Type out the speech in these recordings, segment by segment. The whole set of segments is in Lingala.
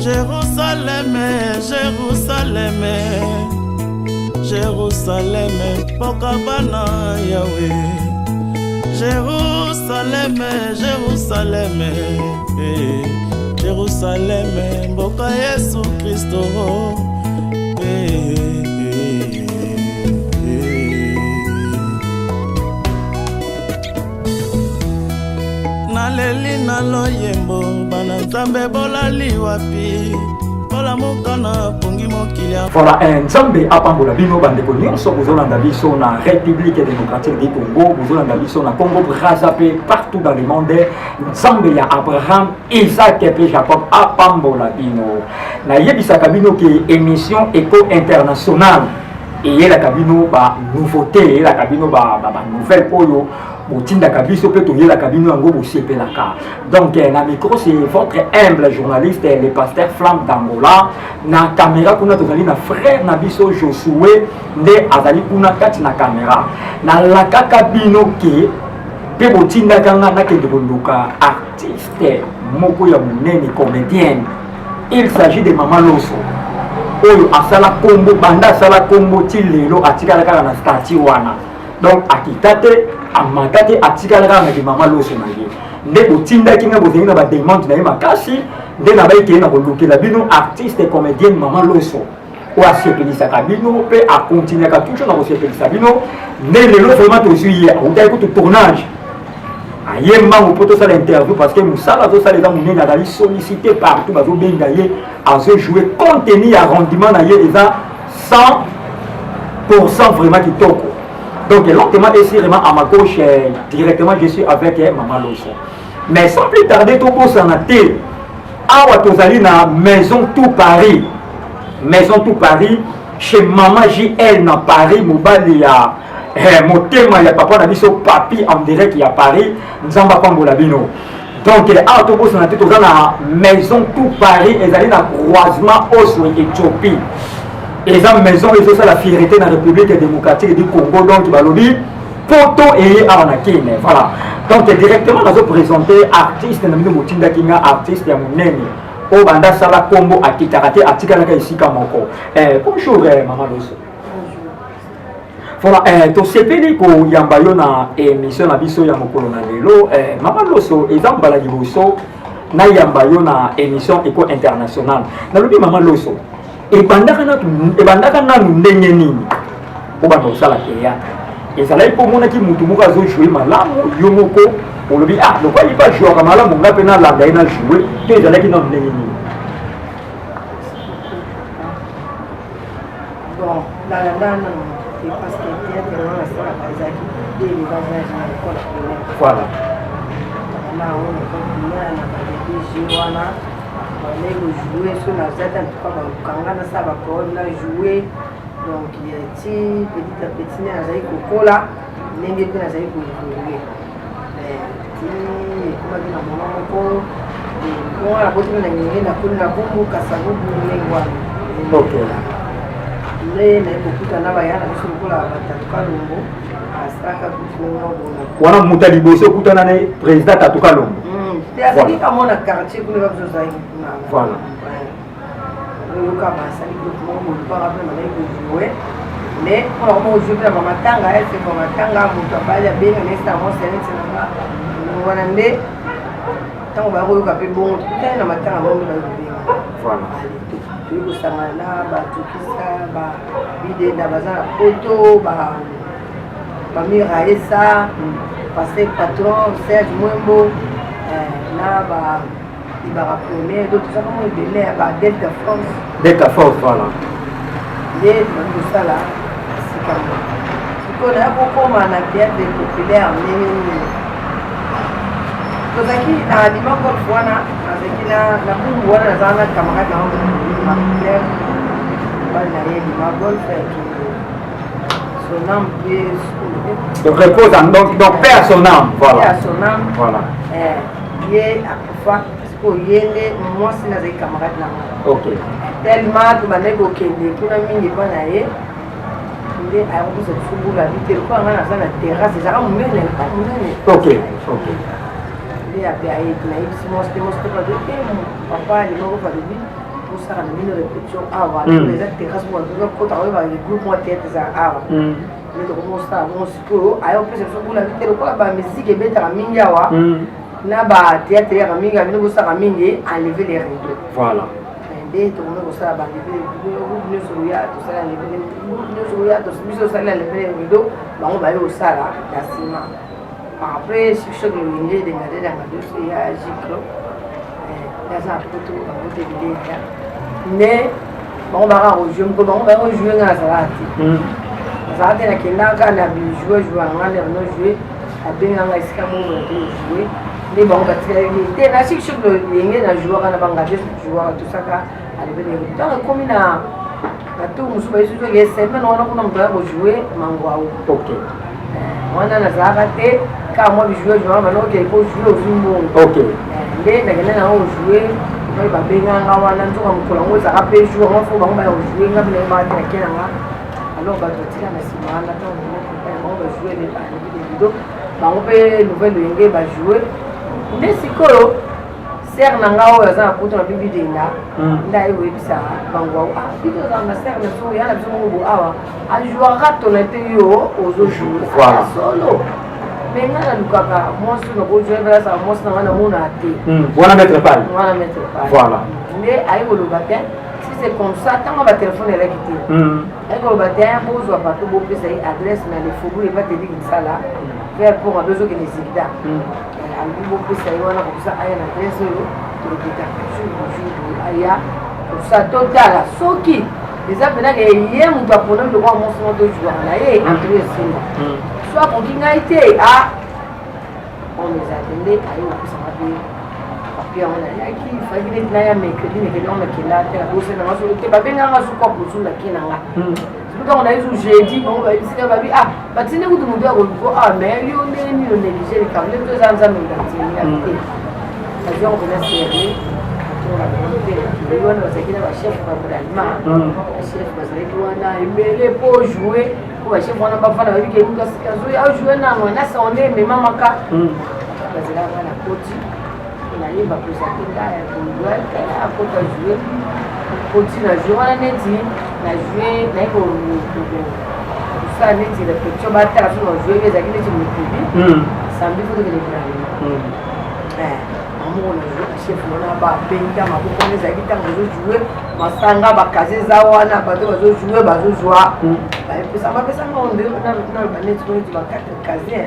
Jerusaleme, Jerusaleme, Jerusaleme, mboka bana Yawe. Jerusaleme, Jerusaleme, eh, Jerusaleme, mboka Yesu Kristo. Eh, eh, eh. Naleli na loyembo, bana Nzambe bolali wapi? Bolamuka na pongi mokili ya Voilà, Nzambe apambola bino bandeko nyonso bozolanda biso na République démocratique du Congo, bozolanda biso na Congo Brazza mpe partout dans le monde. Nzambe ya Abraham, Isaac mpe Jacob apambola bino. Nayebisaka bino ke émission Eco International eyelaka bino ba nouveauté, eyelaka bino ba nouvelle oyo botindaka biso mpe toyelaka bino yango, bosepelaka. Donc na micro, c'est votre humble journaliste, le pasteur Flamme d'Angola. Na caméra kuna tozali na frère na biso Josué, nde azali kuna kati na caméra. Nalakaka bino ke mpe botindaka nga nakende koluka artiste moko ya monene, comédienne. Il s'agit de Mama Loso, oyo asala kombo, banda asala kombo ti lelo atikala kaka na statut wana. Donc akita te, amata te, atikala kaka na kimama Loso na ye. Nde botindaki nga, bozali na bademande na ye makasi, nde nabai keye na kolukela bino artiste comédienne Mama Loso, oyo asepelisaka bino mpe akontinuaka toujours na kosepelisa bino. Nde lelo vraiment tozwi ye, autaki kutu tournage, aye mbangu mpo tosala interview, parce que mosala azosala eza monene, azali sollicité partout, bazobenga ye, azojoue. Contenu ya rendement na ye eza 100% vraiment kitoko. Donc lentement et sûrement, à ma gauche, directement, je suis avec Mama Loso. Mais sans plus tarder, tobosana te, awa tozali na Maison Tout Paris, Maison Tout Paris, chez Mama JL na Paris, mobali ya motema ya papa na biso Papi en direct ya Paris. Nzambe apambola bino. Donc awa tobosana te, toza na Maison Tout Paris, ezali na croisement Oso Éthiopie. Eza maison ezosala fierté na République démocratique du Congo. Donc balobi poto eye awa na Kine. Voilà, donc directement nazoprésente artiste na bino botindaki nga, artiste ya monene oyo banda asala nkombo akitaka te, atikalaka esika moko. Bonjour, Mama Loso. Voilà, tosepeli koyamba yo na émission na biso ya mokolo na lelo. Mama Loso, eza mbala liboso nayamba yo na émission Eco International. Nalobi, Mama Loso, ebandaka nanu ndenge nini obanda kosala théâtre? Ezalaki mpo omonaki motu moko azojoue malamu, yo moko olobi: "Ah, lokola ye bajouaka malamu, nga mpe nalanda ye na joue"? To ezalaki nanu ndenge nini? Bon, nalanda nanu te, parce que théâtre wana nasalaka ezalaki dès le bas âge na école primaire. Na yango na école primaire, na badg wana bandaki kojoue. So naza te, en tout cas balukanga nasala baparole, na joue. Donc ti petit à petit nde nazali kokola, ndenge mpe nazali koévolue, ti ekomaki na moma moko wana nabotami na Ngenge, nakoli na Bumbu, Kasavubu, ndenge wana. Nde naye kokutana baya na biso lokola batatu Kalombo, asalaka groupe ndenge bona. Wana moto ya liboso okutana na président Tatu Kalombo? Te, azalaki kamo na quartier kuna, biso ozalaki kuna. Oyoka basali groupe moko bolupaka mpe bazali kojoue, mais mpona koma kojoue mpe na bamatanga, ese bamatanga moto abali abenga nesa mo seneti nanga wana. Nde ntango baya koyoka mpe bongo, tokutani na matanga bango nde bayi kobenga. Toyi kosangana na batukisa babidenda baza na poto, bamira esa paster patron Serge Mwembo, na ba Ibaka premier. Donc tozaka mo ebele ya ba Delta Force. Delta Force, voilà. Nde tobandi kosala esika ngo. Sikoyo naya kokóma na théâtre populaire ndenge nini? Tozalaki na Lima Golf wana, nazalaki na Bumbu wana, nazala na camarade na Marie Claire, mobali na ye Lima Golf akende, son âme Donc repose en, donc paix à son âme, voilà. Paix à son âme. Voilà. Ye akufa. Sikoyo ye nde mwasi nazalaki camarade na nga. Tellement tobandaki kokende kuna mingi epa na ye, nde ayakopesa biso bula abi te, lokola ngai naza na terrasse, ezalaka monene, monene. Nde abe aye, nayebisi mwasi te, mwasi te bato te, papa alimoko balobi. Bosala na bino répétition awa, eza terrasse moko kota oyo bagroupe mwa théâtre eza awa. Nde tokomi kosala bongo. Sikoyo aya opesa biso bula te, lokola bamusique ebetaka mingi awa na bathéâtre eyaka mingi, bino bosalaka mingi, enlever les rideaux. Nde tokomi kosala baenlever groupe nyonso oya tosala enlever groupe nyonso oya biso tosali enlever les rideaux, bango baye kosala na nsima. Après, choc lolinge edengade nanga nyonso ya giclo naza na Poto, bango te bilenda nde bango baka kojouer. Moko bango baka kojouer, nga nazalaka te, nazalaka te. Nakendaka na bijouer jouer yanga nde bano jouer, abenganga esika moko na kojouer, nde bango batikali te na Chic Choc Loyenge. Na jouaka na bangade, jouaka tosaka alebele. Ntango ekomi na bato mosusu bayesu soki semaine wana kuna moto aya kojouer Mangwau wana nazalaka te, kaka mwa bijouer jouaka bana okende po jouer, ozwi mbongo. Nde nakende nango kojouer epai babenganga wana. Nzoka mokolo yango ezalaka mpe jour yango fo bango baya kojouer, nga mpe nayebaka te, nake nanga. Alors bato batika na nsima wana, ntango bango bajouer les rideaux, bango mpe nouvelle loyenge bajouer. Nde sikoyo sœur na nga oyo aza na Poto na bibi denda nde aye koyebisa bango: "Ah, biso ozala na sœur na biso, ya na biso moko bo awa ajouaka tona te, yo ozojouer solo." Mais nga nalukaka mwasi oyo nakojoue mpe asala mwasi na nga, namonaka te. Wana maître Pal. Wana maître Pal. Nde aye koloba te, si c'est comme ça, ntango batelefone elaki te, aye koloba te: "Bozwa bato, bopesa ye adresse na le faubourg ebateli Kisala vers pont abe ozokende Zigda." Alobi bopesa ye wana kokosa aya na adresse oyo tolobeta jour jour, aya kosa totala soki eza mpenaka ye moto apona biloko ya mwasi ngo tojouaka na ye entre esimba so akoki ngai te. A oyo eza te, nde aye kopesanga mpe papier yango. Nayaki, faki neti naya mercredi, mercredi yango nakenda te, nabosenanga solo te, babenganga suka kozulaki na nga. Ntango nayezu jeudi, bango bayebisika babi: "Ah, batindi kutu moto ya koluko." Ah, mais yo ndenge nini onéglige likambo nde to eza Nzambe moto atindi te? Nazwi yango mpena sérieux. Wana bazalaki na bachef babralima, bachef bazalaki wana ebele mpo jouer, mpo bachef wana bafanda bayebi ke mutu azoyi ajoue nano nasango nde ememamaka. Bazalaka na koti, nayeba présente ngai ya akota joue koti na joue wana, neti na joue naye kosala neti répétition, batala so na joue ezalaki neti mercredi, samedi fo tokende bralima moko na joue. Bachef wana babenda maboko wana, ezalaki ntango bazojoue masanga, bakaze eza wana, bato bazojoue bazozwa, bapesanga naloba neti neti ba quatre casier.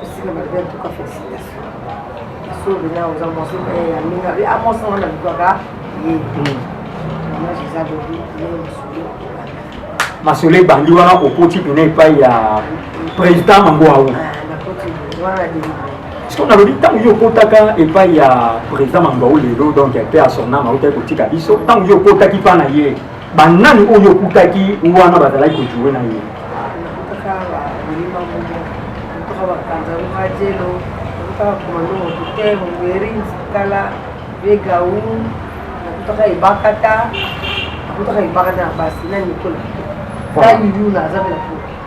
Esika balobi: "En tout cas, félicitation, so bena oza mwasi ya mingi." Abi a mwasi wana nalukaka ye mama eza lobi ye masolo. Masolo ebandi wana, okoti pene epai ya président Mango Awu. Nakoti wana. Siko nalobi, ntango yo okotaka epai ya président Mango Awu lelo, donc mpe asonama autaki kotika biso, ntango yo okotaki mpa na ye, banani oyo okutaki wana bazalaki kojouer na ye? Nakutaka bolima momo, nakutoka bakanza rajelo, nakutaka komando moto te, mongweri nzikala vegau, nakutaka Ebakata, nakutaka Ebakata na basi na Nikola na Yuyuna aza mpe na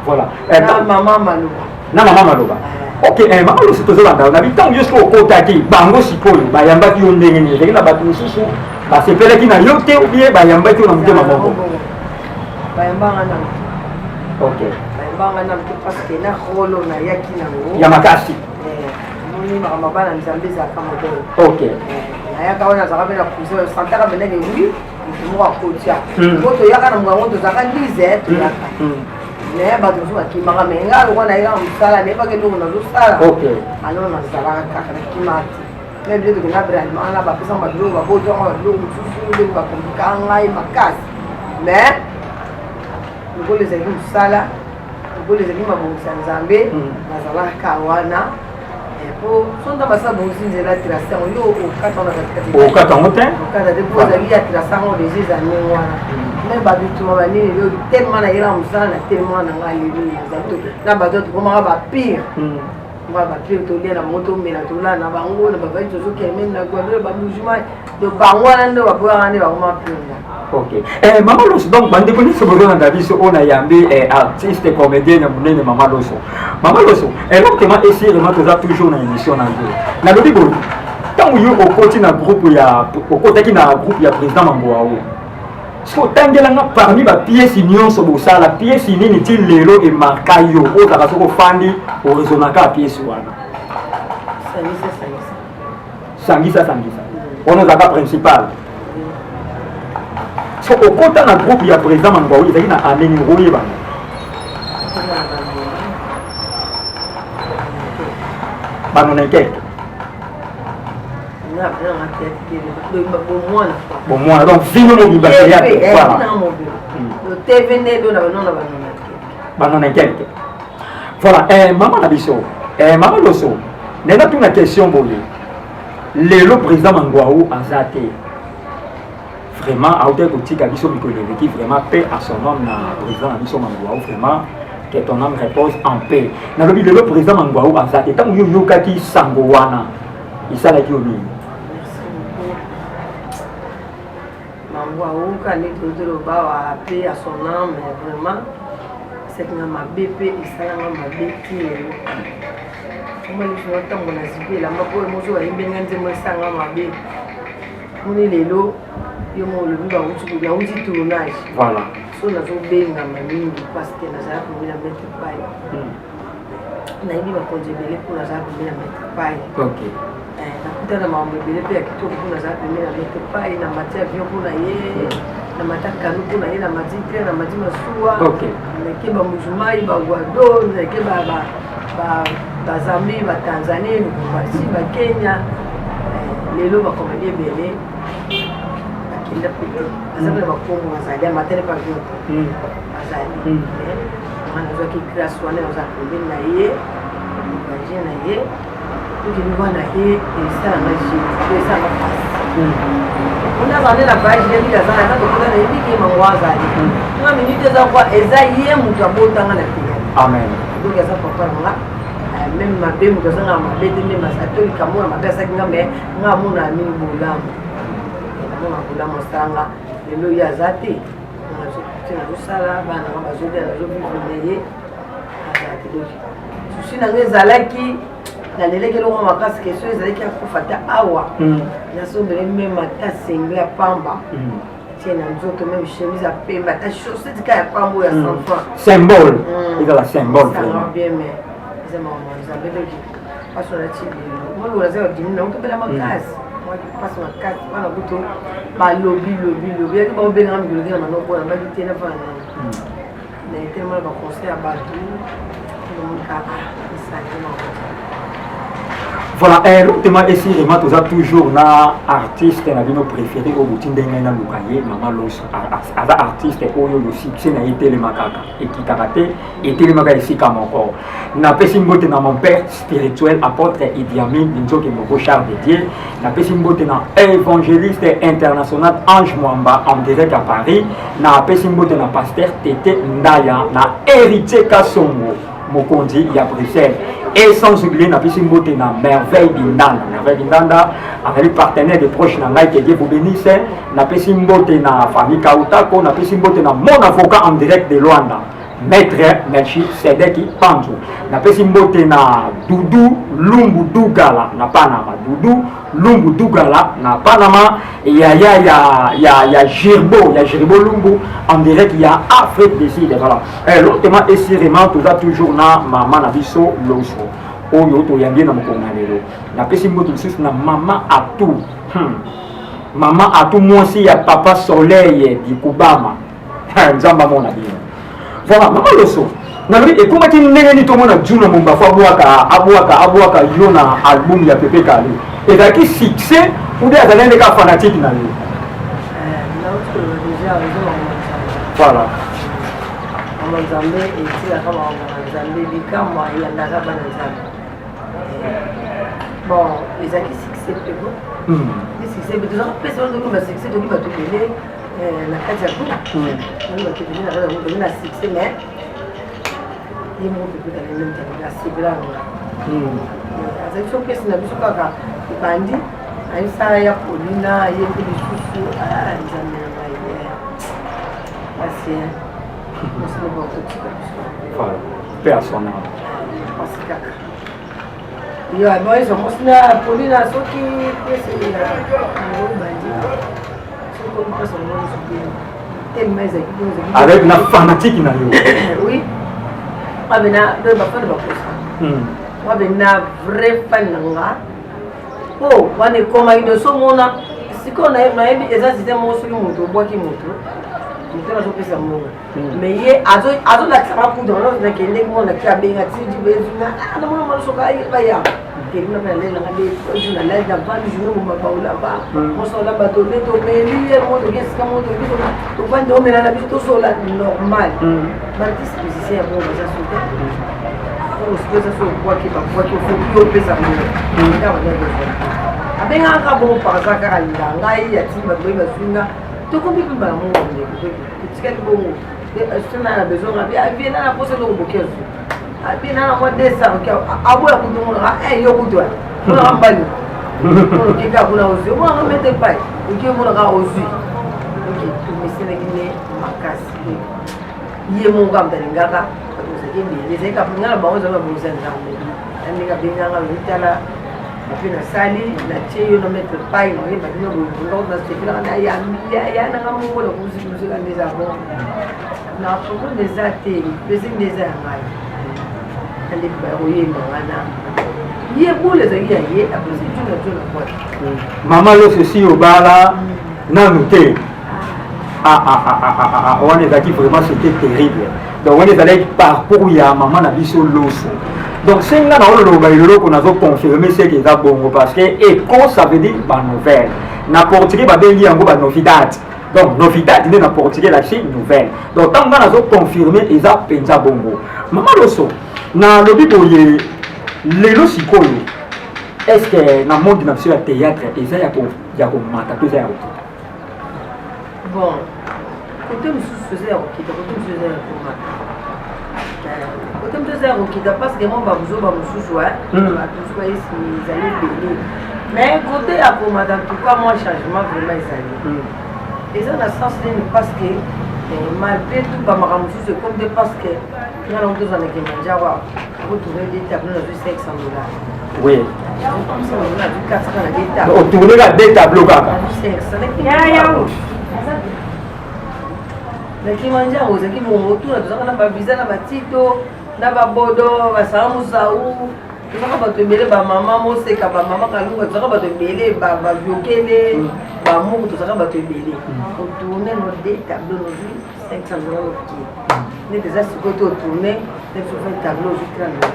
Poto. Na mama Maloba. Na mama Maloba, ok. Mama Loso, tozolanda na bitango yo. Soki okotaki bango sikoyo, bayambaki yo ndenge nini? Ezalaki na bato mosusu basepelaki na yo te, ou bien bayambaki yo na motema moko? Bayambanga na Bayambanga na moto parce que na rôle nayaki nango ya makasi. Moni makambo bana Nzambe ezalaka modele. Nayaka wana, azalaka mpe na cousin, santaka mpenake wi moto moko akotia po toyaka na mongango, tozalaka 10, toyaka mais bato mosusu bakimaka, mais nga lokwa nayekaka mosala, nayebaka eloko nazosala. Alors nazalaka kaka, nakimaka te. Mais bile tokenda bralima wana, bapesanga babiloko, babotanga babiloko mosusu ndenge bakomplika ngai makasi, mais lokolo ezalaki mosala, lokolo ezalaki mabongisa Nzambe. Nazalaka wana po so ntango basala bongisi nzela, trace yango, yo okata wana katikati. Okata yango te. Okata te po ezalaki ya trace yango déjà eza ndenge wana. Mais babituma banini yo tellement nayelaka mosala na tellement na ngai lelo nazali na bato tokomaka bapire nga bapire, tolia na bango, tomela, tolala na bango na bavali, tozokende na Guadeloupe, bamouvement de bango wana nde baboyaka nde bakoma pire nga. Ok, mama Loso, donc bandeko nyonso bozolanda biso oyo nayambi artiste comédien ya monene, mama Loso. Mama Loso, lentement et sûrement toza toujours na émission na yo. Nalobi boye, ntango Ntango yo okoti na groupe ya, okotaki na groupe ya président Mangwao, soki otangela nga parmi bapièce nyonso bosala, pièce nini ti lelo emarka yo, oyo kaka soki ofandi oraisonnaka ya pièce wana? Sangisa sangisa. Sangisa sangisa wana ozalaka principal. So okota na groupe ya président Mangwao, ezalaki na année nini, okoyebana? Banona quelque bomwana, donc vino mobimba théâtre, voilà, banona quelque, voilà. Mama na biso, mama Loso, nena tuna question boye: lelo président Mangwao aza te, vraiment autaki kotika biso mikolo eleki, vraiment paix à son âme na président na biso Mangwao, vraiment que ton âme repose en paix. Nalobi lelo président Mangwao aza te, ntango yo oyokaki sango wana, esalaki yo nini? Merci beaucoup. Mangwao ka nde tozoloba wa, paix à son âme, vraiment esakinga mabe mpe esalanga mabe ti lelo. Omoni biso ntango nazipi elamba mpo oyo moso bayembenga nzembo, esanga mabe. Moni lelo yo mo olobi nauti tournage. Voilà. So nazobengama mingi parce que nazala pembeni na maître Pai. Nayebi bakonzi ebele mpo nazala pembeni na maître Pai. Nakuta na makambo ebele mpe ya kitoko mpo nazala pembeni na maître Pai. Na mati avion mpo na ye, na mata kano mpo na ye, na mati train, na mati masuwa. Nake bamujumai, baguado, nake Bazambie, Batanzanie, Lubumbashi, Bakenya. Lelo bakomedi ebele bakenda pe te, baza mpe na bakombo, bazali amatele pa avion te, bazali. Nga nazwaki grâce wana, naza pembeni na ye, baje na ye, tokende wana ye, esalanga je, esalanga pasi. Kuna aza nde na voyage, yebi aza na kati okota, nayebi ke mango azali nga minute eza kwa, eza ye moto abotanga na teyatre. Amen. Donc aza papa na nga, même mabe moto azanga mabe te, nde ato likambo na mabe asalaki nga, mais nga amona mingi bolamu, namona bolamu asalanga. Lelo ye aza te, te nazosala, bana nga bazolia, nazovivre na ye, azala te. Donc souci na nga ezalaki, nalelaki eloko makasi, question ezalaki akufa ta awa, nasombele même ata sengle ya pamba tie na nzoto, même chemise ya pembe, ata chaussette ka ya pamba oyo ya 100 francs. Symbole, ezala symbole. Vraiment bien, mais eza makambo ya Nzambe. Donc mpasi wana ti lelo, molola aza badimi na okobela makasi, mpasi makasi wana kutu balobi lobi lobi yaki baobengaka mikolo te na manoko na baki te, nafana nano na etelema na baconseil ya bato, omonika esali makambo. Voilà, lotema esirema, toza toujours na artiste na bino préféré oyo boti ndenge naluka ye, mama Loso. Aza artiste oyo yo succès na ye etelema kaka, ekitaka te, etelemaka esika moko. Napesi mbote na mon père spirituel, apôtre Idiamin Binzoki Moko, char de Dieu. Napesi mbote na évangéliste international Ange Mwamba en direct à Paris. Napesi mbote na pasteur Tete Ndaya, na Héritier Kasongo, mokonzi ya Bruxelles, et sans oublier napesi mbote na Merveille Bindanda. Merveille Bindanda azali partenaire de proche na ngai, que Dieu vous bénisse. Napesi mbote na famille Kautako, napesi mbote na mon avocat en direct de Luanda, maître Melchi Sedeki Panzu. Napesi mbote na Dudu Lumbu Dugala na Panama, Dudu Lumbu Dugala na Panama, yaya ya Girbo, ya Girbo Lumbu en direct ya Afrique du Sud. Voilà, lotema esirema, toza toujours na mama na biso Loso oyo toyambi na mokolo na lelo. Napesi mbote lisusu na mama Atu. Mama Atu, mwasi ya papa Soleil Dikubama, Nzambe amona bino. Voilà, mama Loso, nalobi ekomaki ndenge nini tomona Juna Mombafu abwaka abwaka abwaka yo na album ya Pepe Kale? Ezalaki succès ou bien azalaki nde kaka fanatique na yo? Voilà. Mama, Nzambe etilaka makambo na Nzambe, likamwa elandaka bana Nzambe. Bon, ezalaki succès mpe bo succès mpe tozaka pesa wana, toki basuccès, toki bato ebele na kati ya groupe, toki bato ebele na kati ya groupe, toki na succès. Mais ye moko Pepe Kale nde asepela nanga, azali so pesi na biso kaka ebandi ayebisaka ya Polina ye mpe lisusu. Nzambe na ngai, pasi mosala bakotika biso. Voilà, paix à son âme. Pasi kaka. Yo aboyesa mwasi na Paulina soki pese na bandi soki mpesa ngo tellement ezalaki avec na fanatique na yo. Oui, wabena do bafana bakosa wabena vrai fan na nga po wana ekomaki do so mona sikoyo nayebi eza système moko soki moto obwaki moto moto azopesa mbongo. Mais ye azolakisaka poudre nakende mona ki abenga tidi bezuna namona mwana soka baya kelina mpe nalelanga nde nalali na vandi journée moma baolamba moso olamba tole tomeli ye mo toki esika mo toki tovandi omela na biso tosola normal. Baartiste musicien ya bongo baza sote sikoyo eza so obwaki babwaki ofoki opesa mbongo abengaka kaka bongo par hasard kaka alinga ngai atindi bato boye bazwi nga tokomi mpe mbala moko ndeko totikali bongo sona na besoin nga avie na na posa eloko boki azwi abi na na mwa 200 aboya kutu monaka yo kutu monaka mbali oke kaka kuna ozwi omonaka mete pai oke omonaka ozwi oke tomesenaki ne makasi ye moko kaka moto alingaka bato ozalaki ebele ezalaki kaka nga na bango ezali babongisa nzambe na ndenge abenganga lomitala ape nasali natie yo na maître pai na oyeba bino boye nasepelaka na yambi ya nanga mongo na kuzikuzika nde eza bon na problème eza te pesi nde eza ya ngai nde koyemba wana ye bule ezalaki ya ye apesi juna juna boite. Mama Loso si obala nanu te. Wana ezalaki vraiment, c'était terrible. Donc wana ezalaki parcours ya mama na biso Loso. Donc se nga na oloba eloko nazoconfirme seke eza bongo, parce que écho, ça veut dire banouvelle. Na portugais babengi yango banovidade. Donc novidade nde na portugais elakisi nouvelle. Donc ntango nga nazoconfirme, eza mpenza bongo. Mama Loso, nalobi boye, lelo sikoyo, est ce que na monde na biso ya théâtre eza ya komata to eza ya kokita? Bon, côté mosusu eza ya kokita, côté mosusu eza ya komata. Côté mosusu eza ya kokita parce que mo babuzoba mosusu bato mosusu bayesi ezali ebele. Mais côté ya komata, en tout cas moi changement vraiment ezali. Eza na sens nini? Parce que malgré tout bamakambo mosusu ekomi te, parce que nga nango tozwa na Kilimanjaro akotourne deux tableau, nazwi 500 $. Oui. Nazwi 400 na deux tableau. Otourne kaka deux tableau kaka? Nazwi 500 na Kilimanjaro. Ozalaki bongo tuna tozalaka na bavisa na batito na babodo basala mosau, tozalaka bato ebele, bamama moseka, bamama Kalunga, tozalaka bato ebele, baviokele bamuku, tozalaka bato ebele. Otourne no deux tableau, nozwi 500 $ okie. Neti eza sikoyo te, otourne neti 20 tableau, ozwi 30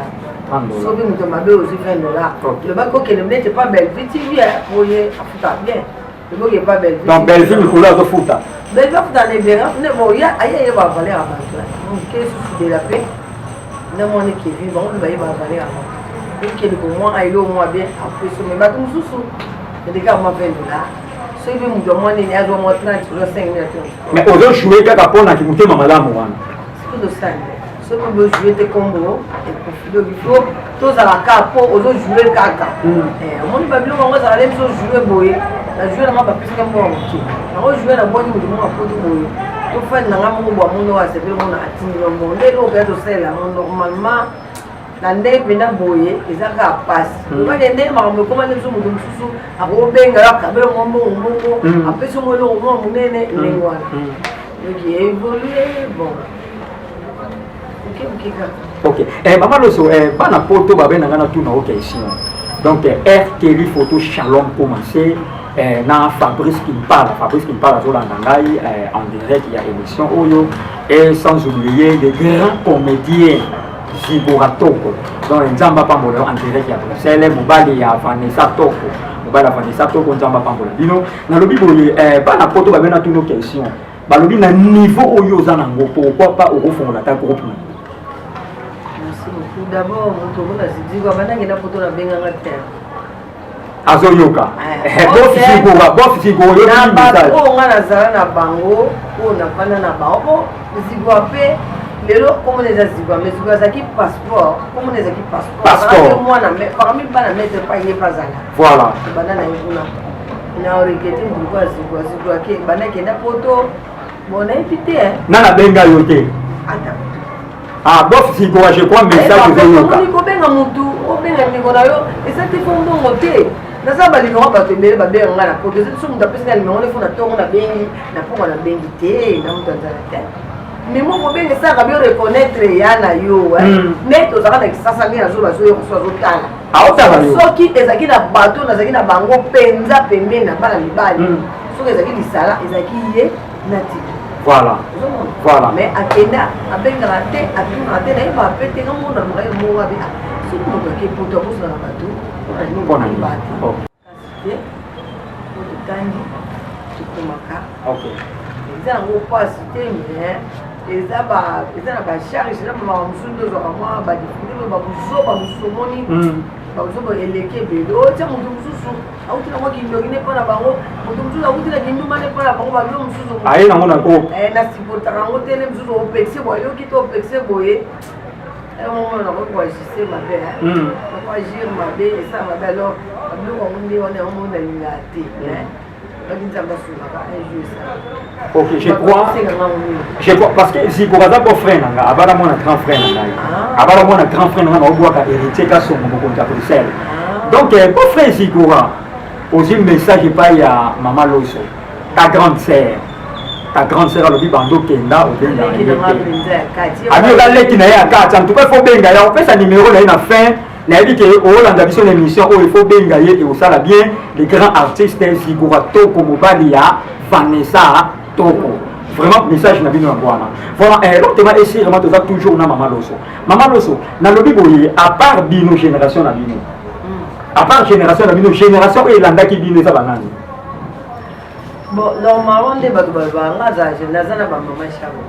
$. Soki moto mabe ozwi 20 $. Lobaki okende neti pa Bellevue TV boye, afuta bien. Loboki epa Bellevue. Donc Bellevue mikolo azofuta? Bellevue afuta na ebele ne bon ya aye yeba valeur ya bato ke susu bela mpe na mwana Kevin, bango mpe bayeba valeur ya bato. Okende komwa ailo mwa bien apeso, mais bato mosusu eleka mwa 20 $. Soki mpe moto ya mwa nini azwa mwa 30, ozwa 5 mille. Mais ozojoue kaka mpona motema malamu wana? Soki tosali, soki ozojoue te, kombo eprofile il faut tozala kaka mpo ozojoue kaka. Omoni babiloko yango ezala nde biso ojoue boye, na joue nanga bapesaka mbongo moke yango joue na bwani moto moko akoti boye tofandi nanga moko bwa mono oyo asepeli mona atindi na mbongo nde eloko ya tosalela yango normalement na ndenge mpenza boye eza kaka pasi. Okake nde makambo ekoma nde biso moto mosusu akobenga yo akabela mwa mbongo mbongo, apesi mo eloko mwa monene ndenge wana. Donc évolue bon moke moke kaka. Ok, mama Loso, bana poto babenga na tuna o question. Donc R Kelly photo Shalom commencé na Fabrice Kimpala. Fabrice Kimpala azolanda ngai en direct ya émission oyo, et sans oublier les grands comédiens Zigora Toko. Donc Nzambe apambola yo en direct ya Bruxelles, mobali ya Vanessa Toko, mobali ya Vanessa Toko, Nzambe apambola bino. Nalobi boye, bana poto babena tuna question, balobi na niveau oyo oza nango, pourquoi pas okofongola ata groupe na? Merci beaucoup. D'abord moto omona Zidiko abandaki na poto nabenganga te. Azoyoka bof Zigora, bof Zigora. Na bato oyo nga nazala na bango, oyo navanda na bango po Zigwa mpe lelo komona eza Zigwa, mais Zigwa azalaki passeport, komona ezalaki passeport mwana parmi bana maître pa ye mpe azala. Banda na ye kuna na oregretter moto lokola Zigwa. Zigwa ke banda kenda poto, bon nayebi te. Na nabenga yo te? Ata. Ah, bof Zigora, je crois message ozoyoka. Kobenga mutu, obenga ndeko na yo, eza te fo mbongo te. Naza ba numéro bato ebele babenga nga na poto, eza so moto apesi nga numéro nde fo na tongo nabengi, na poko nabengi te, na moto azala te. Mais mo kobenga esalaka bio reconnaître ya na yo, mais tozalaka na kisasa nde nazo bazoyoka so azotala. Aotala yo. Soki ezalaki na bato nazalaki na bango mpenza pembeni na bana mibali, soki ezalaki lisala ezalaki ye na tiki. Voilà. Mais akenda abengaka te, atunaka te, nayebaka mpe te, nga mona mokai moko abe soki moto ake poto akozala na bato mpona nini ba te. Kasi te po totangi tokomaka. Eza yango mpasi te, mais eza eza na bacharge na bamaka mosusu nde ozwaka mwa badifficulté, babuzoba mosusu omoni, babuzoba eleki ebele. Otia moto mosusu auti na mwa kindoki ne mpo na bango, moto mosusu auti na kinduma ne mpo na bango, babilo mosusu aye nango na ko na supportaka yango te. Ne mosusu opekise boye, ayoki te, opekise boye, mona nakoki koagise mabe, nakoagir mabe, esala mabe. Alors babiloko yango nde wana, yango mona nalingaka te. Baki Nzambe asungaka, un jour esala. Ok, je crois parce que Zigora aza beau frère na nga, abala mwana grand frère na ngai, abala mwana grand frère na nga, naobwaka Héritier Kasongo, mokonzi ya Bruxelles. Donc beau frère Zigora, ozwi message epai ya mama Loso, ta grande sœur. Ta grande sœur alobi bando okenda obenga ye te, abi oza leki na ye ya kati. En tout cas, il faut benga ye, opesa numéro na ye na fin. Nayebi ke olanda biso na émission oyo, il faut benga ye, ekosala bien. Le grand artiste Zigora Toko, mobali ya Vanessa Toko, vraiment message na bino yango wana. Voilà, lentement et sûrement toza toujours na mama Loso. Mama Loso, nalobi boye, à part bino, génération na bino, à part génération na bino, génération oyo elandaki bino eza banani? Bon, normalement nde bato balobaka nga aza naza na bamama Chako.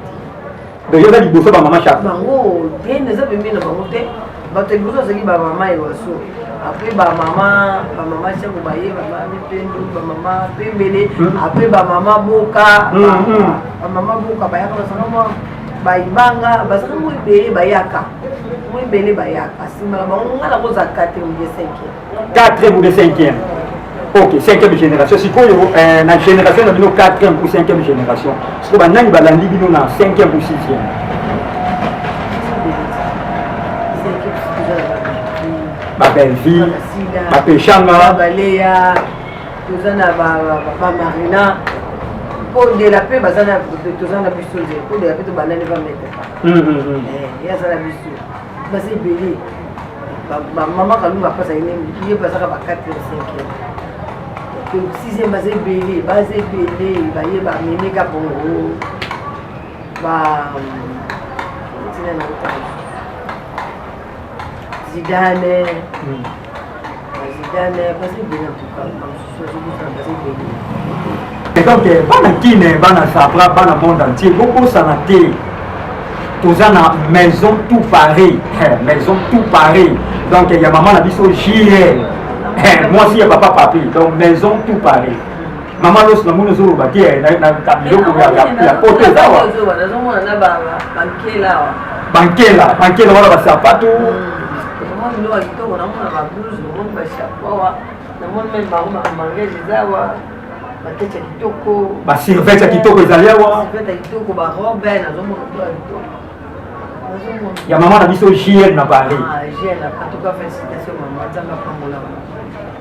Donc yo oza liboso bamama Chako? Bango te, naza pembeni na bango te. Bato ya liboso bazalaki bamama Ewaso, après bamama Chako baye, bamama Mipendo, bamama Pembele, après bamama Boka. Bamama Boka bayaka, bazalaka mwa bayibanga, bazalaka mwa ebele, bayaka mwa ebele, bayaka nsima na bango. Nga nakozala 4 ou bien 5. 4e ou bien 5e, ok, 5e génération. Sikoyo na génération na bino, 4e ou 5e génération, sikoyo banani balandi bino na 5e ou 6e? Babelleville, bapeshanga. Baleya, toza na bamarina Podela mpe baza na, toza na biso nzela Podela mpe tobandani bametre ye aza na biso, baza ebele. Bamama Kalunga mpasa ye bazaka ba 4 5, 6e, baza ebele, baza ebele. Baye bamemeka bongo ba ntina na Zidane, Zidane, baza ebele. En tout cas, bamosusu bazobosana, baza ebele. Donc bana Kine, bana Sabra, bana monde entier, bokosana te, toza na Maison Tout Paris, Maison Tout Paris, donc ya mama na biso JL, mwasi ya papa Papi. Donc Maison Tout Paris, mama Loso, namoni ozoloba te na biloko ya poto eza wa. Nazomona na bankela awa. Bankela, bankela wana, basapato. Namoni biloko ya kitoko, namona bablouse, namoni bachapeau awa, namoni même bango bamangage eza awa, baketi ya kitoko. Basurvêt ya kitoko ezali awa. Survêt ya kitoko, barobe, nazomona biloko ya kitoko, nazomona. Ya mama na biso JL na Paris. Ah, jeune, en tout cas félicitation mama, Nzambe apambola.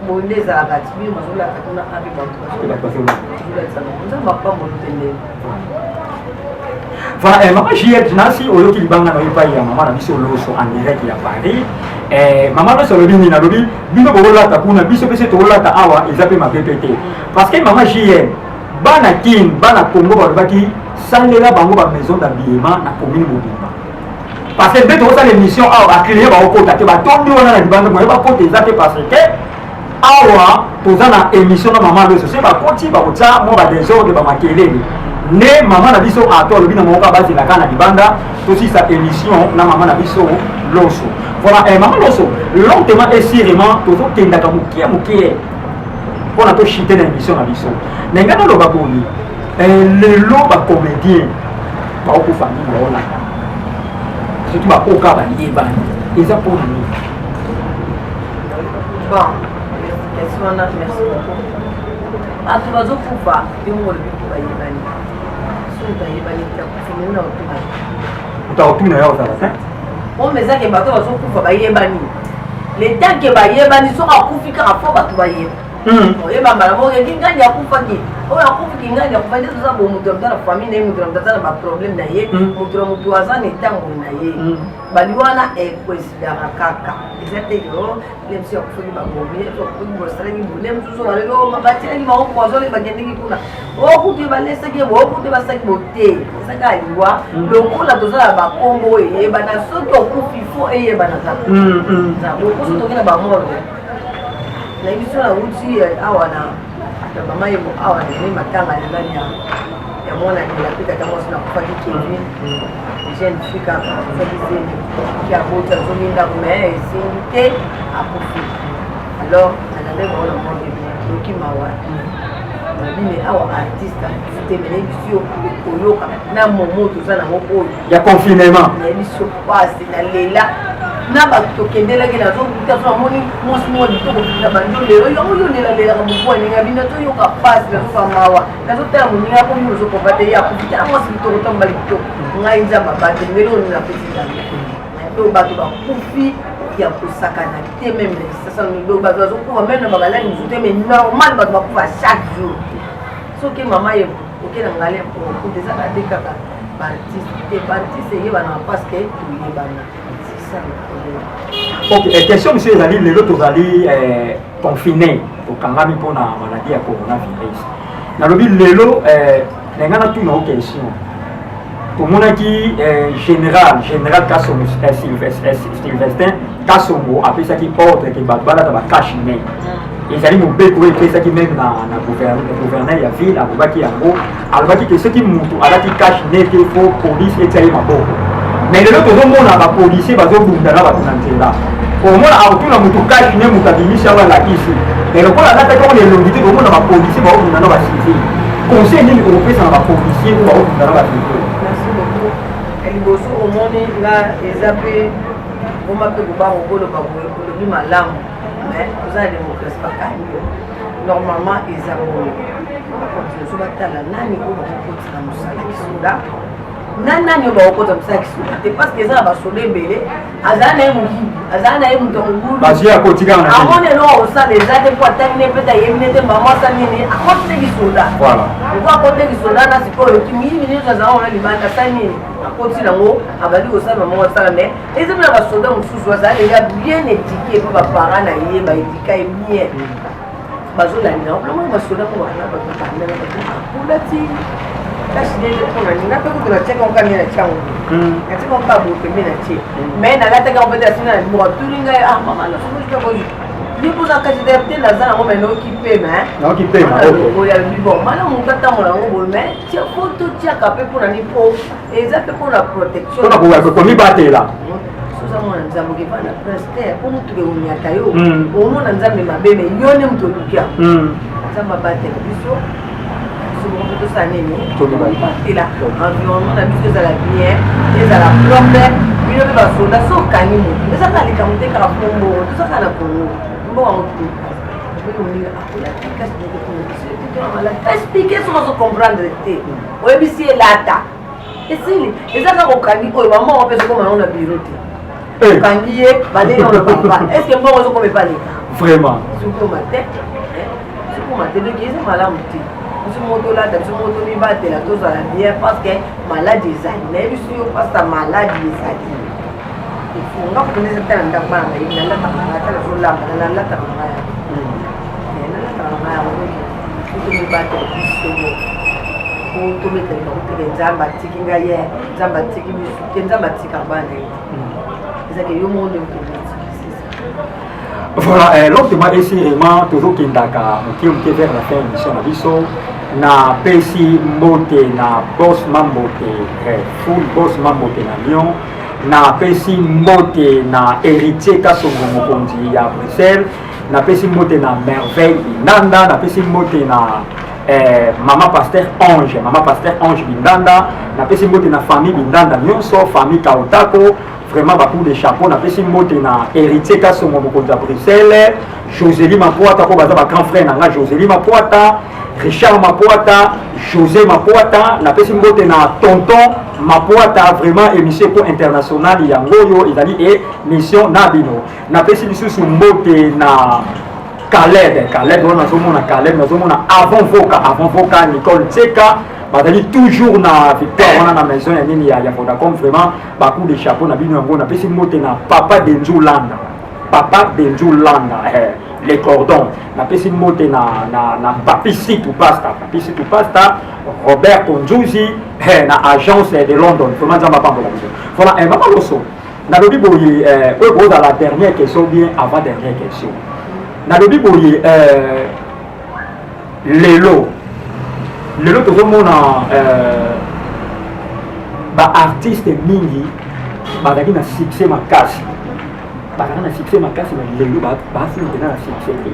Boye nde ezalaka, ti bino bazolaka tuna ape bato bazolatisa bango, Nzambe apambola te ndenge. Voilà, mama Juliette, nasi oyoki libanga na yo epai ya mama na biso Loso en direct ya Paris. Mama Loso alobi nini? Alobi bino bokolata kuna, biso mpe se tokolata awa, eza mpe mabe mpe te, parce que mama Juliette, bana Kin, bana Congo balobaki salela bango bamaison d'habillement na commune mobimba, parce que nde tokosala émission awa, baclient baokota te, batondi wana na libanda moye, bakota eza te, parce que awa toza na émission na mama Loso. Soki bakoti, bakotia mwa badésordre, bamakelele. Nde mama na biso ato alobi na moko bazelaka na libanda, tosisa émission na mama na biso Loso. Voilà, mama Loso, lentement et sûrement tozokendaka mokie mokie mpona toshite na émission na biso. Na ngai naloba boye, lelo bacomédien baokufa mingi, baolanda surtout bakoka bayebani, eza mpona nini? Bon, question wana, merci beaucoup. Bato bazokufa, yo moko olobi mpo bayebani. Soki bayebani te, akufi mona otuna. Moto akotuna yo ozala te. Oyo eza ke bato bazokufa bayebani. Le temps ke bayebani, soki akufi kaka fo bato bayeba. Oyeba mbala moko ke kingandi akufaki, oyo akufi kingandi akufa. Nde toza bo, moto na moto na famille na ye, moto na moto aza na baproblème na ye, moto na moto aza na etango na ye. Bali wana ekoesidaka kaka, eza te yo le mosusu akufaki babomi, akufaki bosalaki bole mosusu, balobi batielaki bango poison, bakendeki kuna, okutu balesaki ye, okutu basalaki bo te. Eza kaka liwa. Lokola toza na bakombo oyo eyebana, soki okufi fo eyebana kaka. Bokoso toki na bamorgue na biso, nauti awa na mama Yebo awa, na matanga na nani ya mwana Nela mpe tata mwasi nakufaki, Kevin, jeune fille kaka azwaki zemi, ki aboti, azongi ndako, mais esengi te, akufi. Alors nalandaki bango na morgue, yoki mawa nabi. Me awa artiste akufi te, me nayebi si yo koyoka na momo toza nango oyo ya confinement. Nayebi si yo pasi nalela na bato tokendelaki, nazokuta so namoni mwasi moko kitoko na bando lelo yango yo lelalelaka mokuwa ndenge abi, nazoyoka pasi, nazoka mawa, nazotala moninga komi ozokoka te, ya akufi. Tala mwasi kitoko, ta mobali kitoko. Ngai Nzambe abate ngeli oyo napesi Nzambe. To bato bakufi ya kosakana te, même na Kisasa bato bazokufa, même na bamaladi mosusu te, mais normal bato bakufa chaque jour. Soki mama ye oke na ngale okuta, ezaka te kaka baartiste te. Baartiste eyebanaka parce que toyebana, c'est ça le problème. Ok, question mosusu ezali: lelo tozali confiné, tokangami mpona maladie ya coronavirus. Nalobi lelo na ngai natuna o question. Tomonaki général Kasongo, Sylvestin Kasongo apesaki ordre ke bato balata bacache-nez. Ezali mobeko oyo epesaki même na gouverneur ya ville. Alobaki yango, alobaki ke soki mutu alati cache-nez te, fo police etia ye maboko. Mais lelo tozomona bapolicier bazobunda na bato na nzela. Omona akotuna motu cache-nez, moto abimisi yango, alakisi, mais lokola alataki yango na elongi te, tomona bapolicier baobunda na bacivil. Conseil nini okopesa na bapolicier oyo baobunda na bacivil? Merci beaucoup. Liboso omoni nga eza mpe ngoma mpe kobango koloba boye, olobi malamu, mais toza na démocratie. Bakangi yo, normalement eza boye, bakontinue so batala nani oyo bakokotisa mosala kisoda na nani oyo bakokota mosala kisoda te, parce que eza na basoda ebele. Azala na ye moyibi, azala na ye moto ya mobulu. Bazwi akotikana na nini? Amoni eloko akosala eza te, mpo atangi ne mpe ayebi ne te, mama asali nini, akoti te kisoda. Oko akoti te kisoda na sikoyo miyibi nyonso azala wana libanda, asali nini, akoti nango, abandi kosala mama asala. Mais eza mpe na basoda mosusu azala déjà bien éduqué, mpo baparent na ye baéduquer ye bien, bazolandela namoni basoda mo wana bato bandana bato akolati cache-nez mpona ninga mpe kutu natiaka ngo kani, natia yango, natiaka ngo kaka boye pembe, natie, mais nalataki yango peut-être asinga na liboko, atuli ngai: "Ah mama, nasomoyi ye mpoza cache-nez te." Naza nango, mais naoki pema. Naoki pema. Oyo alobi: "Bon, malamu moto atambola yango boye, mais tia fo totiaka mpe mpona ni mpo eza mpe mpona protection." Mpona komibatela. Soza mwana Nzambe, okeva na prince te mpo motuka ekonyata yo. Omona Nzambe mabe, me yo nde moto oluki yango. Nzambe abatela biso, biso moko mpe tosala nini? Tobatela environnement na biso, ezala bien, ezala propre. Bino mpe basoda, so okangi motu, eza kaka likambo te kaka mpo mbongo. Toza kaka na Kongo, mbongo yango moninga akolati cache-nez, explique soki azocomprendre te, oyebisi elata, esili. Eza kaka okangi oyo bambongo mpe ezokoma nango na biro te. Okangi ye, balei yango na papa, est ce que mbongo ezokoma epa leta? Vraiment. Ezokoma te, ezokoma te. Donc eza malamu te. Biso moko tolata, biso moko tomibatela, tozala bien, parce que maladie ezali. Nayebi so yo mpasa, maladie ezali. Efunga kopenda eza te na ndako, bana bayebi nalataka ngai ata nazolamba, nalataka na ngai yango, nalataka na ngai yango. Donc tomibatela biso moko po tobetela bango teke Nzambe atiki ngai ye, Nzambe atiki biso te. Nzambe atikaka bana ye te, ezake yo moko nde moto. Voilà, lentement et sûrement tozokendaka moke moke vers la fin émission na biso. Napesi mbote na Boss Mambote, full Boss Mambote na Lyon. Napesi mbote na Héritier Kasongo, mokonzi ya Bruxelles. Napesi mbote na Merveille Bindanda. Napesi mbote na mama pasteur Ange, mama pasteur Ange Bindanda. Napesi mbote na famille Bindanda nyonso, famille Kautako, vraiment bacoup de chapeau. Napesi mbote na Héritier Kasongo, mokonzi ya Bruxelles, Joseli Mapoata, ko baza bagrand frère na nga, Joseli Mapoata, Richard Mapoata. José Mapuata, napesi mbote na tonton Mapuata, vraiment émission po international yango oyo ezali émission na bino. Napesi lisusu mbote na Caleb, Caleb wana nazomona Caleb, nazomona avant voka, avant voka Nicole Tseka bazali toujours na victoire wana na maison ya nini ya, ya Vodacom, vraiment ba coup de chapeau na bino yango. Napesi mbote na papa Denzu Landa, papa Denzu Landa eh, les cordons. Napesi mbote na papi Situ Pasta, papi Situ Pasta, Roberto Nzuzi eh, na agence de London, vraiment Nzambe apambola biso. Voilà, eh, mama Loso, nalobi boye eh, oyo kozala dernière question, bien avant dernière question, nalobi boye eh, lelo lelo tozomona eh, baartiste mingi bazalaki na succès makasi, bazalaka na succès makasi, mais lelo basi mpena na succès te.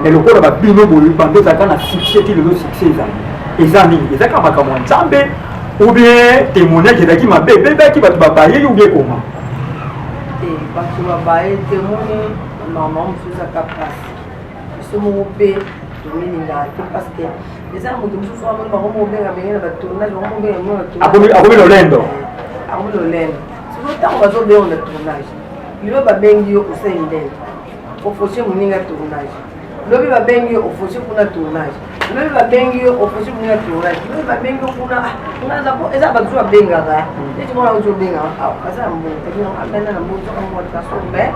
Mais lokola babino boye, bando ezalaka na succès ti lelo, succès ezali, eza nini? Eza kaka makambo ya Nzambe ou bien témoignage ezalaki mabe, ebebaki, bato babayeli, ou bien koma? Te, bato babaye te. Moni, mama mosusu ezaka mpasi, biso moko mpe tomilingaka te, parce que eza na moto mosusu amoni bango mobenga benge na batournage, bango mobenga. Akomi lolendo. Akomi lolendo. Sikoyo ntango bazobenga na tournage, lelo babengi yo, osali ndenge ofausse moninga tournage, lobi babengi yo, ofausse kuna tournage, lobi babengi yo, ofausse moninga tournage, lobi babengi yo kuna. Nga po eza bato mosusu babengaka neti mwana ozi obengaka awa, aza na mbongo te, abenda na mbongo soka moko façon, mais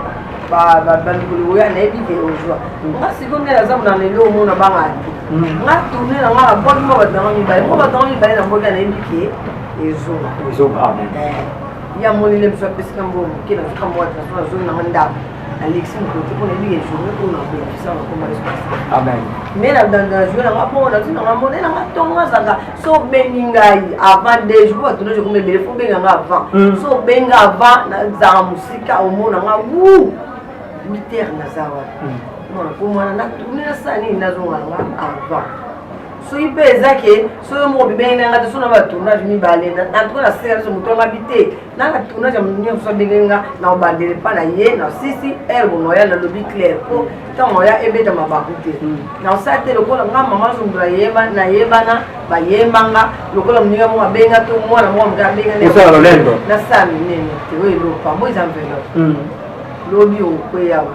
bandeko oya nayebi ke ozwa nga. Sikoyo nde naza mona lelo, omona bangaka te. Nga tourne na nga, nabwaki mwa bato nanga mibale, mwa bato nanga mibale na mboki, nayebi ke ezonga. Ezonga, amen. Ya monene biso apesika mbongo moke, nazoka mbongo ya transport, nazongi nanga ndako, nalekisi mokolo te mpo nayebi ke journée oyo na bénéfice nakoma espace. Amen. Mais na jour nanga bongo, nazwi nanga mbongo nanga ntongo, azalaka so obengi ngai avant 2 jours, po batournage ekoma ebele, fo obenga nga avant. So obenga avant, nazalaka mosika, omona nga wu 8 heures naza wana mona po mwana na tourne, nasala nini, nazonga nanga avant. Soki mpe eza ke soki moko bibengi na nga te, so na batournage mibale, en tout cas naseka biso moto anga bi te na na tournage ya moto nyonso abengi nga na obandele mpa na ye na sisi heure bonoya, nalobi clair po ntango oya ebeta mabaku te, na osala te lokola nga mama Zungula nayebana, bayembanga lokola moninga moko abenga to mwana moko moke abenga. Osala lolendo. Nasala minene te. Oyo eloko pambo eza enveloppe, lobi okweyawa,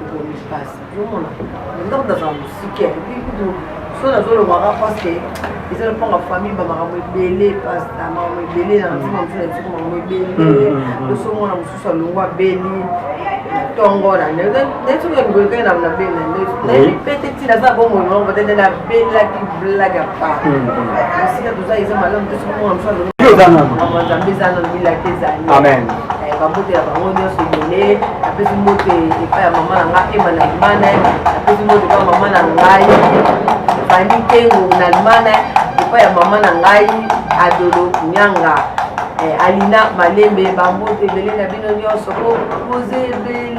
okomi mpasi. Ozomona ndako nazala mosika, et puis kutu so nazolobaka parce que eza lopango famille, bamakambo ebele, pasta, makambo ebele na nzima mosusu na biso, makambo ebele. Loso mwana mosusu alongwa, abeli na ntongo na nde soki ya mikolo kai na beli, nayebi pe te ntina aza bomoi moko peut-être nabelaki, blague à part, esika toza eza malamu te. Soki mwana mosusu alongwa, Nzambe eza nano, milaki ezali. Amen. Bambote ya bango nyonso ebele. Napesi mbote epai ya mama na nga Ema na Allemagne, napesi mbote epai ya mama na ngai Fani Kengo na Allemagne, epai ya mama na ngai Adolo Nyanga, Alina Malembe, bambote ebele na bino nyonso po boza ebele.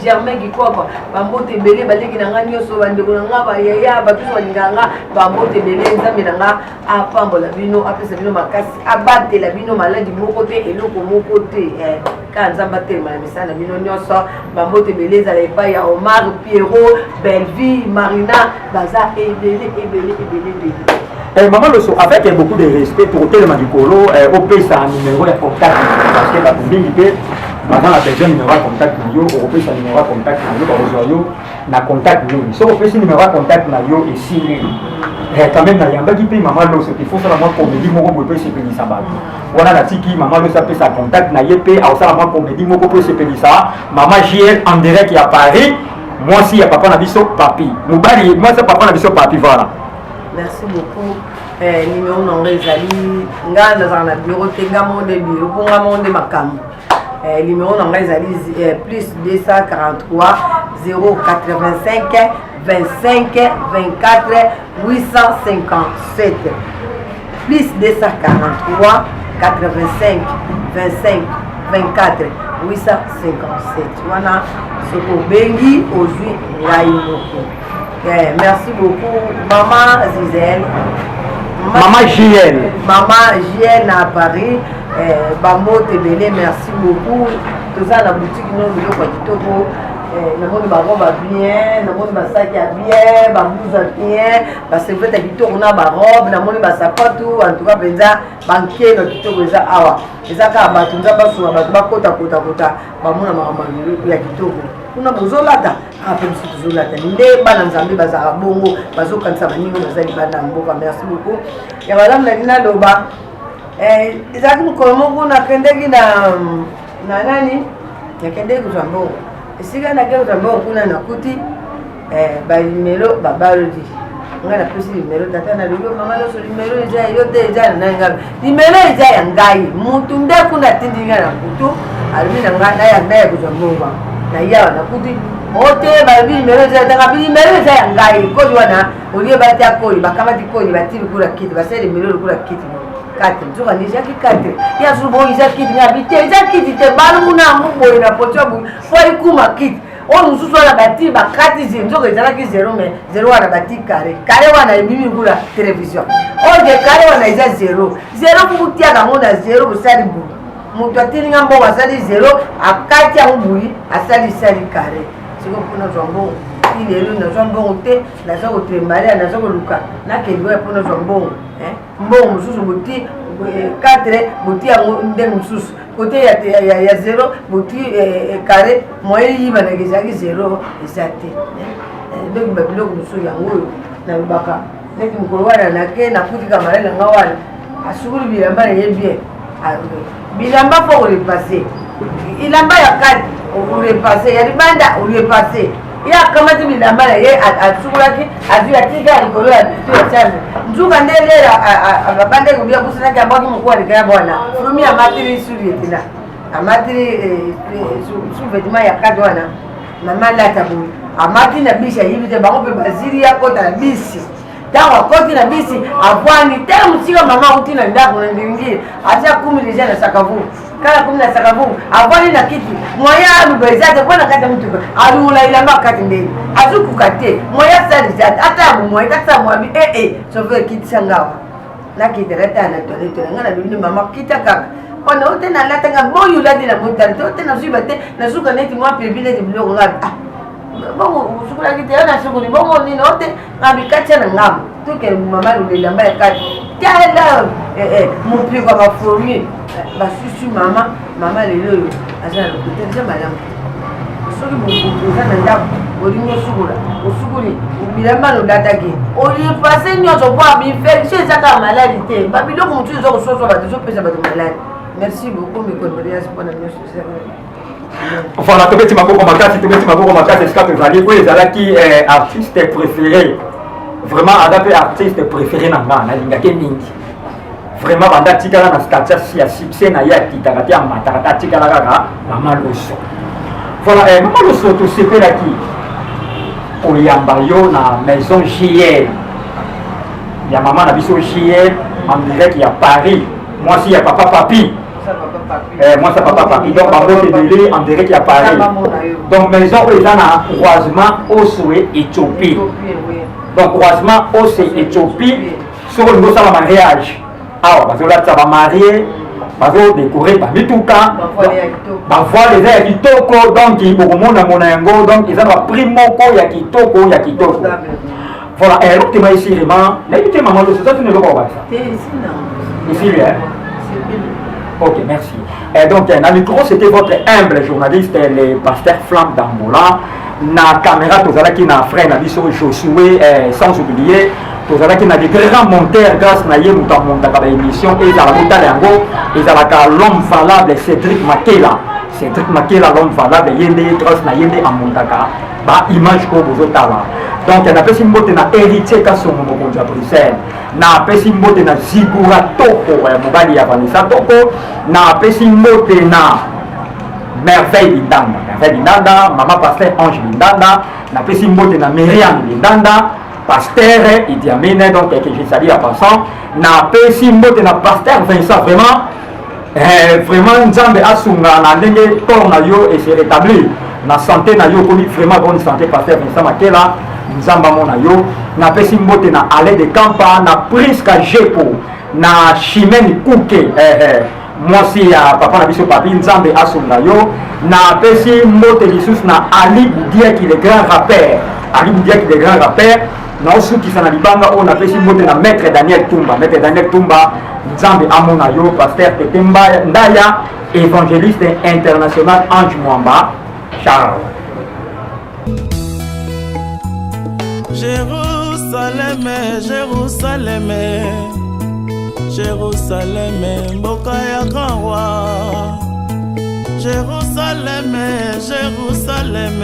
Germain Kikwakwa, bambote ebele. Baleki na nga nyonso, bandeko na nga, bayaya, bato nyonso balingaka nga, bambote ebele. Nzambe na nga apambola bino, apesa bino makasi, abatela bino, maladi moko te, eloko moko te, kaka Nzambe atelema na misala na bino nyonso. Bambote ebele ezala epai ya Omar, Pierrot, Belleville, Marina, baza ebele ebele ebele ebele. Eh, Mama Loso, avec beaucoup de respect, tokotelema likolo, eh, opesa numéro ya contact, parce que bato mingi mpe baza na besoin numéro ya contact na yo. Okopesa numéro ya contact na yo, bakozwa yo na contact nini? Soki opesi numéro ya contact na yo, esili. Eh, quand même nayambaki mpe Mama Loso, il faut sala mwa comédie moko boye mpe esepelisa bato wana. Natiki Mama Loso apesa contact na ye mpe akosala mwa comédie moko mpo esepelisa Mama JL en direct ya Paris, mwasi ya papa na biso Papi, mobali, mwasi ya papa na biso Papi, voilà. Merci beaucoup. Numéro na nga ezali, nga nazala na bureau te, nga moko nde bureau mpo nga moko nde makambo. Numéro na ngai ezali plus 243 085 25 24 857, plus 243 85 25 24 857. Wana soki obengi, ozwi ngai moko. Merci beaucoup, mama Zizel. Mama JL. Mama JL na Paris, bambote ebele, merci beaucoup. Toza na boutique no, biloko ya kitoko. Namoni barobe ya bien, namoni basaki ya bien, bablouse ya bien, baservete ya kitoko na barobe, namoni basapatu. En tout cas mpenza bankeno kitoko eza awa. Eza kaka bato, Nzambe asunga bato bakota kotakota, bamona makambo ya kitoko kuna bozolata. Awa mpe biso tozolata nde bana Nzambe bazalaka bongo, bazokanisa baninga baza libanda ya mboka. Merci beaucoup. Ya malamu nali naloba, ezalaki mokolo moko nakendeki na nani, nakendeki kozwa mbongo. Esika nakei kozwa mbongo kuna, nakuti balimelo babaloli ngai. Napesi limelo tata, nalobi: "Mama nyonso, limelo eza yo te, eza na ngai. Limelo eza ya ngai." Mutu nde kuna atindi ngai na butu, alobi na ngai naya kozwa mbongo. Na yawa nakuti o te, balobi limelo eza tanga, limelo eza ya ngai. Koli wana olie, batia koli, bakamati koli, bati lokola kiti, basali limelo lokola kiti 4, nzoka nde ezaki 4 ya zulu. Bongo eza kiti, ngai abi te, eza kiti te. Balumuna yango boye na poto ya boye fo ekuma kiti. Oyo mosusu wana bati bakati zero, nzoka ezalaki zero, mais zero wana bati carré, carré wana ebimi lokola télévision. Oyo de carré wana eza zero zero, kukutiaka yango na zero. Bosali boye, moto atilinga mbongo, asali zero, akati yango boye, asali sali carré. Sikoyo mpona zwa mbongo ti lelo nazwa mbongo te, naza kotrembale, naza koluka nakende oya mpona zwa mbongo. Mbongo mosusu boti 4, boti yango ndenge mosusu kote ya zero, boti carré, moyen yibanaka ezalaki zero, eza te. Donc babiloko mosusu yango oyo nalobaka, neti mokolo wana nake nakuti camarade na nga wana asukuli bilamba na ye bien. Bilamba fo korepasser, elamba ya kati orepasser, ya libanda orepasser. Ye akamati bilamba na ye asukulaki, azwi, atika ya likolo ya bitu ya charge. Nzuka nde lera babandaki kobia, busanaki, abwaki mokuwa likaya bwana fourmi, amatili sous-vêtement, amatili sous-vêtement ya kati wana. Mama alata boye, amati na bisi, ayibi te, bango mpe bazili ya kota na bisi. Ntango akoti na bisi, avwani te mosika. Mama akuti na ndako na ndingi, atia kumi deja na sakavu kala kumi na sakavu, avwani na kiti. Moyen aluba eza te mpo na kati ya motuka alungola elamba akati ndenge azukuka te. Moyen asala eza te, ata ya bomoyen ata moyabi ee chauffeur ekitisa ngawa, nakitela ta na toilette na ngai. Nalobi: "Mama, kita kaka mpona o te, nalatanga boyi, olati na motala te, o te nazwiba te, nazuka neti mwa pebi neti biloko ngai. Ah, bongo osukolaki te? Yo nasukoli bongo nini o te?" Ngabi katia na ngambo, tokende. Mama lola elamba ya kati, tala mopiko ya bafourmi basusu. Mama, mama lelo oyo aza na lokuta, eza malamu. Soki oza na ndako, olingi osukola, osukoli bilamba lolataki, olipase nyonso po bainfection eza kaka maladi te. Babiloko mosusu eza kososwa bato, ezopesa bato maladi. Merci beaucoup, mes condoléances mpona nyonso. Voilà, tobeti maboko makasi, tobeti maboko makasi esika tozali. Oyo ezalaki artiste préféré, vraiment aza mpe artiste préféré na nga, nalingaki mingi vraiment. Banda atikala na statut ya succès na ye, akitaka te, amataka te, atikala kaka Mama Loso. Voilà, Mama Loso, tosepelaki koyamba yo na maison JL ya mama na biso JL en direct ya Paris, mwasi ya papa Papi, mwasi ya papa Papi. Donc bambote ebele en direct ya Paris. Donc maison oyo eza na croisement Oswe Éthiopie. Donc croisement Ose Éthiopie, soki olingi osala mariage awa, bazolatisa bamariés, bazodécorer bamituka, bavoile eza ya kitoko. Donc bokomona mona yango. Donc eza na baprix moko ya kitoko, ya kitoko. Voilà, eloko tema esirema, nayebi te. Mama Loso, eza tuna eloko kobakisa esili? Ok, merci. Et donc, na micro, c'était votre humble journaliste, le pasteur Flamme d'Angola. Na caméra, tozalaki na frère na biso Josué, sans oublier, tozalaki na des grands monteurs, grâce na ye moto amontaka baémission ezala botala yango, ezalaka l'homme valable Cédric Makela. Cédric Makela, l'homme valable, ye nde grâce na ye nde amontaka baimage oyo bozotala. Donc napesi mbote na Héritier Kasongo, mokonzi ya Bruxelles. Napesi mbote na Zigura Toko ya mobali ya Vanessa Toko. Napesi mbote na Merveille Bindanda, Merveille Bindanda, mama pasteur Ange Bindanda. Napesi mbote na Myriam Bindanda, pasteur Idi Amine, donc que je salue en passant. Napesi mbote na pasteur Vincent, vraiment, vraiment Nzambe asunga na ndenge corps na yo ese rétablir na santé na yo, okomi vraiment bonne santé. Pasteur Vincent Makela, Nzambe amona yo. Napesi mbote na Alain de Campa, na Priska Jepo, na Chimene Kuke. Mwasi ya papa na biso Papi, Nzambe asunga yo. Napesi mbote lisusu na Ali Boudiaki, le grand rappeur. Ali Boudiaki, le grand rappeur. Naosukisa na libanga oyo, napesi mbote na Maître Daniel Tumba. Maître Daniel Tumba, Nzambe amona yo. Pasteur Tete Ndaya, évangéliste international Ange Mwamba Charles. Jérusalem, Jérusalem, Jérusalem, mboka ya grand roi. Jérusalem, Jérusalem,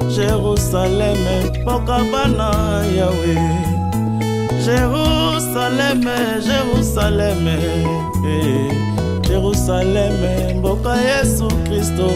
Jérusalem, mboka bana Yahweh. Jérusalem, Jérusalem, eh, Jérusalem, mboka Yesu Kristo.